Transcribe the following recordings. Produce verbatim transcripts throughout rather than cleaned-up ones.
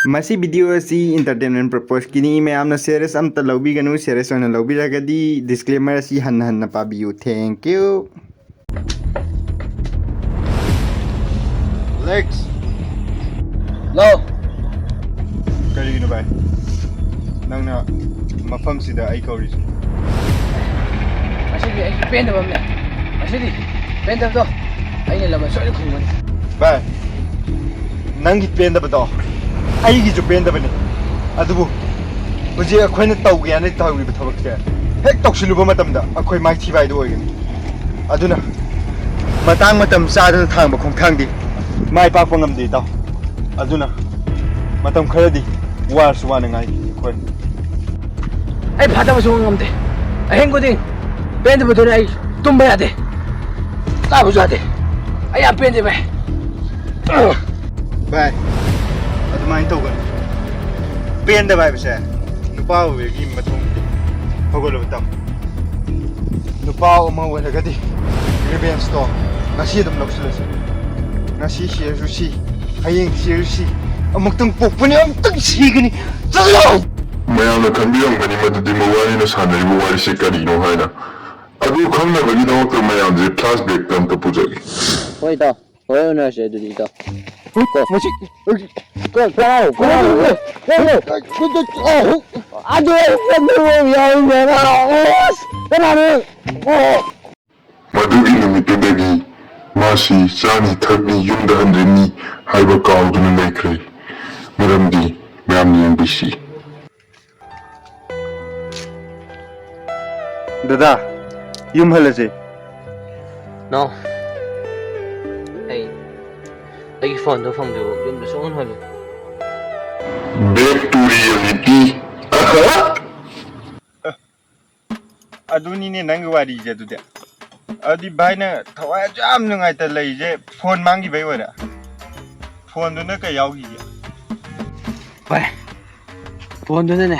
ꯃꯁꯤ video ꯑꯁꯤ entertainment purpose ꯀꯤꯅꯤ꯫ ꯃꯌꯥꯝꯅ serious ꯑꯝꯇ ꯂꯧꯕꯤꯒꯅꯨ꯫ Serious ꯑꯣꯏꯅ ꯂꯧꯕꯤꯔꯒꯗꯤ disclaimer ꯑꯁꯤ ꯍꯟꯅ ꯍꯟꯅ ꯄꯥꯕꯤꯌꯨ꯫ Thank you꯫ Lex꯫ ꯂꯥꯎ꯫ ꯀꯔꯤꯒꯤꯅꯣ ꯚꯥꯏ? ꯅꯪꯅ ꯃꯐꯝꯁꯤꯗ ꯑꯩ ꯀꯧꯔꯤꯁꯦ? ꯑꯁꯤꯗꯤ ꯑꯩꯒꯤ ꯄꯦꯟꯗꯕ ꯑꯃꯅꯦ꯫ ꯑꯁꯤꯗꯤ ꯄꯦꯟꯗꯕꯗꯣ ꯑꯩꯅ ꯂꯃꯟ ꯁꯣꯏꯗꯅ ꯈꯨꯝꯒꯅꯤ꯫ ꯚꯥꯏ, ꯅꯪꯒꯤ ꯄꯦꯟꯗꯕꯗꯣ ꯑꯩꯒꯤꯁꯨ ꯄꯦꯟꯗꯕꯅꯤ꯫ ꯑꯗꯨꯕꯨ ꯍꯧꯖꯤꯛ ꯑꯩꯈꯣꯏꯅ ꯇꯧꯒꯦ ꯍꯥꯏꯅ ꯇꯧꯔꯤꯕ ꯊꯕꯛꯁꯦ ꯍꯦꯛ ꯇꯧꯁꯤꯜꯂꯨꯕ ꯃꯇꯝꯗ ꯑꯩꯈꯣꯏ ꯃꯥꯏꯊꯤꯕ ꯍꯥꯏꯗꯨ ꯑꯣꯏꯒꯅꯤ꯫ ꯑꯗꯨꯅ ꯃꯇꯥꯡ ꯃꯇꯝ ꯆꯥꯗꯅ ꯊꯥꯡꯕ ꯈꯣꯡꯊꯥꯡꯗꯤ ꯃꯥꯏ ꯄꯥꯛꯄ ꯉꯝꯗꯦ, ꯏꯇꯥꯎ꯫ ꯑꯗꯨꯅ ꯃꯇꯝ ꯈꯔꯗꯤ ꯋꯥꯔꯁꯨ ꯋꯥꯅ ꯉꯥꯏꯈꯤ ꯑꯩꯈꯣꯏ꯫ ꯑꯩ ꯐꯥꯊꯕꯁꯨ ꯉꯝꯗꯦ꯫ ꯑꯍꯤꯡ ꯈꯨꯗꯤꯡ ꯄꯦꯟꯗꯕꯗꯨꯅ ꯑꯩ ꯇꯨꯝꯕ ꯌꯥꯗꯦ, ꯆꯥꯕꯁꯨ ꯌꯥꯗꯦ꯫ ꯑꯩ ꯌꯥꯝ ꯄꯦꯟꯗꯦ, ꯚꯥꯏ꯫ ꯚꯥꯏ, ꯑꯗꯨꯃꯥꯏꯅ ꯇꯧꯒꯅꯨ꯫ ꯄꯦꯟꯗꯕ ꯍꯥꯏꯕꯁꯦ ꯅꯨꯄꯥ ꯑꯣꯏꯕꯒꯤ ꯃꯊꯧꯅꯤ꯫ ꯍꯧꯒꯠꯂꯣ, ꯇꯝ꯫ ꯅꯨꯄꯥ ꯑꯃ ꯑꯣꯏꯔꯒꯗꯤ revengeꯇꯣ ꯉꯁꯤ ꯑꯗꯨꯝ ꯂꯧꯁꯤꯜꯂꯁꯤ꯫ ꯉꯁꯤ ꯁꯤꯔꯁꯨ ꯁꯤ, ꯍꯌꯦꯡ ꯁꯤꯔꯁꯨ ꯁꯤ, ꯑꯃꯨꯛꯇꯪ ꯄꯣꯛꯄꯅꯤ, ꯑꯃꯨꯛꯇꯪ ꯁꯤꯒꯅꯤ꯫ ꯆꯠꯂꯣ! ꯃꯌꯥꯝꯅ ꯈꯟꯕꯤꯔꯝꯒꯅꯤ ꯃꯗꯨꯗꯤ ꯃꯕꯥꯅꯤꯅ ꯁꯥꯟꯅꯔꯤꯕ ꯋꯥꯔꯤꯁꯦ ꯀꯔꯤꯅꯣ ꯍꯥꯏꯅ꯫ ꯑꯗꯨ ꯈꯪꯅꯕꯒꯤꯗꯃꯛꯇ ꯃꯌꯥꯝꯁꯦ flashbackꯇ ꯑꯝꯇ ꯄꯨꯖꯒꯦ꯫ ꯍꯣꯏ, ꯏꯇꯥꯎ꯫ ꯍꯣꯔꯦꯟ ꯎꯅꯔꯁꯦ ꯑꯗꯨꯗꯤ, ꯏꯇꯥꯎ꯫ ꯀꯣ꯫ ꯃꯁꯤ, ꯀ-, ꯀꯅꯥꯅꯣ? ꯀꯅꯥꯅꯣ? ꯀꯅꯥꯅꯣ? ꯑꯗꯨ ꯑꯩ ꯆꯠꯅꯤꯡꯕ ꯑꯃ ꯌꯥꯎꯔꯤꯅꯦ꯫ ꯑꯁ! ꯀꯅꯥꯅꯣ? ꯑꯣ! ꯃꯗꯨꯒꯤ ꯅꯨꯃꯤꯠꯇꯨꯗꯒꯤ ꯃꯥꯁꯤ ꯆꯥꯅꯤ ꯊꯛꯅꯤ ꯌꯨꯝꯗ ꯍꯟꯗꯣꯏꯅꯤ ꯍꯥꯏꯕ ꯀꯥꯎꯗꯨꯅ ꯂꯩꯈ꯭ꯔꯦ꯫ ꯃꯔꯝꯗꯤ ꯃꯌꯥꯝꯅ ꯌꯦꯡꯕꯤꯁꯤ꯫ ꯗꯗꯥ, ꯌꯨꯝ ꯍꯜꯂꯁꯦ꯫ No꯫ ꯑꯩ, ꯑꯩꯒꯤ phoneꯗꯣ ꯐꯪꯗ꯭ꯔꯤꯕꯧ ꯌꯨꯝꯗ ꯁꯨꯡꯍꯟ ꯍꯜꯂꯣꯏ꯫ Back to reality꯫ ꯑꯗꯨꯅꯤꯅꯦ ꯅꯪꯒꯤ ꯋꯥꯔꯤꯁꯦ ꯑꯗꯨꯗꯤ꯫ ꯑꯗꯨꯗꯤ ꯚꯥꯏꯅ ꯊꯋꯥꯏ ꯑꯗꯨ ꯌꯥꯝ ꯅꯨꯡꯉꯥꯏꯇ ꯂꯩꯔꯤꯁꯦ phone ꯃꯥꯡꯈꯤꯕꯩ ꯑꯣꯏꯔꯦ? Phoneꯗꯨꯅ ꯀꯩ ꯌꯥꯎꯈꯤꯒꯦ? ꯚꯥꯏ, phoneꯗꯨꯅꯅꯦ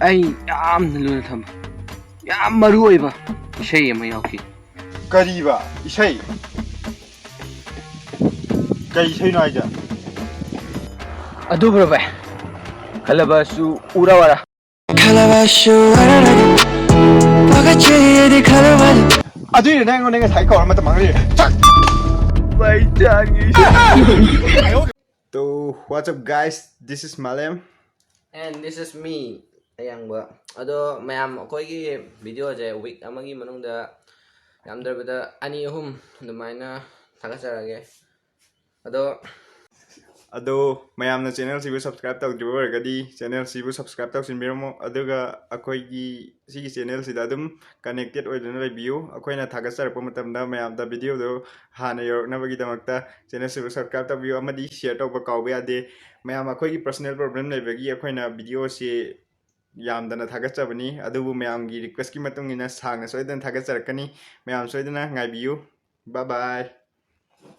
ꯑꯩ ꯌꯥꯝꯅ ꯂꯨꯅ ꯊꯝꯕ, ꯌꯥꯝ ꯃꯔꯨ ꯑꯣꯏꯕ ꯏꯁꯩ ꯑꯃ ꯌꯥꯎꯈꯤ꯫ ꯀꯔꯤꯕ ꯏꯁꯩ? ꯀꯩ ꯏꯁꯩꯅꯣ ꯍꯥꯏꯁꯦ? ꯑꯗꯨꯕꯨꯔꯣ ꯚꯥꯏ? ꯈꯜꯂꯕꯁꯨ ꯎꯔꯥ ꯋꯥꯔꯥ꯫ ꯈꯜꯂꯕꯁꯨ ꯋꯥꯔꯔꯒ ꯄꯥꯒꯠꯆꯩ ꯑꯩꯗꯤ ꯈꯜꯂꯨꯕꯗ꯫ ꯑꯗꯨꯏꯅꯦ ꯅꯪ ꯑꯩꯉꯣꯟꯗ ꯉꯁꯥꯏ ꯀꯧꯔ ꯃꯇꯝ ꯃꯥꯡꯍꯜꯂꯤꯅꯦ꯫ ꯃꯩ ꯆꯥꯡꯉꯤ꯫ So, what's up guys? This is Malem. And this is me, ꯑꯌꯥꯡꯕ꯫ ꯑꯗꯣ ꯃꯌꯥꯝ, ꯑꯩꯈꯣꯏꯒꯤ ꯚꯤꯗꯤꯑꯣꯁꯦ ꯋꯤꯛ ꯑꯃꯒꯤ ꯃꯅꯨꯡꯗ ꯌꯥꯝꯗ꯭ꯔꯕꯗ ꯑꯅꯤ ꯑꯍꯨꯝ ꯑꯗꯨꯃꯥꯏꯅ ꯊꯥꯒꯠꯆꯔꯛꯑꯒꯦ꯫ ꯑꯗꯣ ꯑꯗꯣ ꯃꯌꯥꯝꯅ ꯆꯦꯅꯦꯜꯁꯤꯕꯨ ꯁꯕꯁꯀ꯭ꯔꯥꯏꯕ ꯇꯧꯗ꯭ꯔꯤꯕ ꯑꯣꯏꯔꯒꯗꯤ ꯆꯦꯅꯦꯜꯁꯤꯕꯨ ꯁꯕꯁꯀ꯭ꯔꯥꯏꯕ ꯇꯧꯁꯤꯟꯕꯤꯔꯝꯃꯣ꯫ ꯑꯗꯨꯒ ꯑꯩꯈꯣꯏꯒꯤ ꯁꯤꯒꯤ ꯆꯦꯅꯦꯜꯁꯤꯗ ꯑꯗꯨꯝ ꯀꯅꯦꯛꯇꯦꯠ ꯑꯣꯏꯗꯨꯅ ꯂꯩꯕꯤꯌꯨ꯫ ꯑꯩꯈꯣꯏꯅ ꯊꯥꯒꯠꯆꯔꯛꯄ ꯃꯇꯝꯗ ꯃꯌꯥꯝꯗ ꯚꯤꯗꯤꯑꯣꯗꯣ ꯍꯥꯟꯅ ꯌꯧꯔꯛꯅꯕꯒꯤꯗꯃꯛꯇ ꯆꯦꯅꯦꯜꯁꯤꯕꯨ ꯁꯕꯁꯀ꯭ꯔꯥꯏꯕ ꯇꯧꯕꯤꯌꯨ ꯑꯃꯗꯤ ꯁꯤꯌꯔ ꯇꯧꯕ ꯀꯥꯎꯕ ꯌꯥꯗꯦ꯫ ꯃꯌꯥꯝ ꯑꯩꯈꯣꯏꯒꯤ ꯄꯔꯁꯣꯅꯦꯜ ꯄ꯭ꯔꯣꯕ꯭ꯂꯦꯝ ꯂꯩꯕꯒꯤ ꯑꯩꯈꯣꯏꯅ ꯚꯤꯗꯤꯑꯣꯁꯤ ꯌꯥꯝꯗꯅ ꯊꯥꯒꯠꯆꯕꯅꯤ, ꯑꯗꯨꯕꯨ ꯃꯌꯥꯝꯒꯤ ꯔꯤꯀ꯭ꯋꯦꯁꯀꯤ ꯃꯇꯨꯡ ꯏꯟꯅ ꯁꯥꯡꯅ ꯁꯣꯏꯗꯅ ꯊꯥꯒꯠꯆꯔꯛꯀꯅꯤ꯫ ꯃꯌꯥꯝ ꯁꯣꯏꯗꯅ ꯉꯥꯏꯕꯤꯌꯨ꯫ Bye bye.